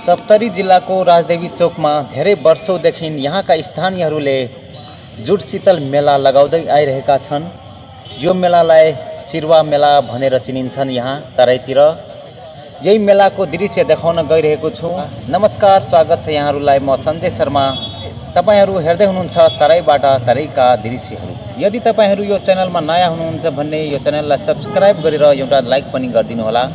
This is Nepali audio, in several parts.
सप्तरी जिल्लाको राजदेवी चोकमा धेरै वर्षौंदेखि यहाँका स्थानीयहरूले जुट शीतल मेला लगाउँदै आइरहेका छन्। यो मेलालाई चिरवा मेला भनेर चिनिन्छन् यहाँ तराईतिर। यही मेलाको दृश्य देखाउन गइरहेको छु। नमस्कार, स्वागत छ यहाँहरूलाई। म सञ्जय शर्मा। तपाईहरू हेर्दै हुनुहुन्छ तराईबाट तराईका दृश्यहरू। यदि तपाईहरू यो च्यानलमा नयाँ हुनुहुन्छ भने यो च्यानललाई सब्स्क्राइब गरेर एउटा लाइक पनि गरिदिनु होला।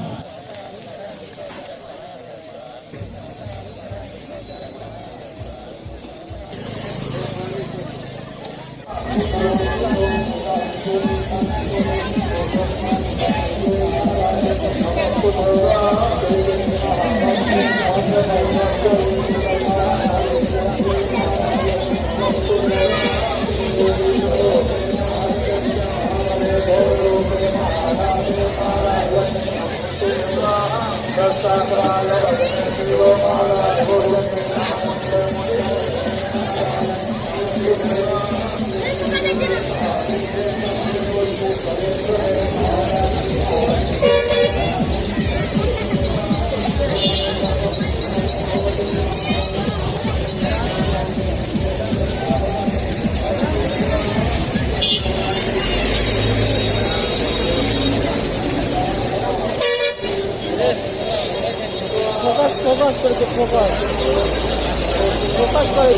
फोकस करके फोकस करे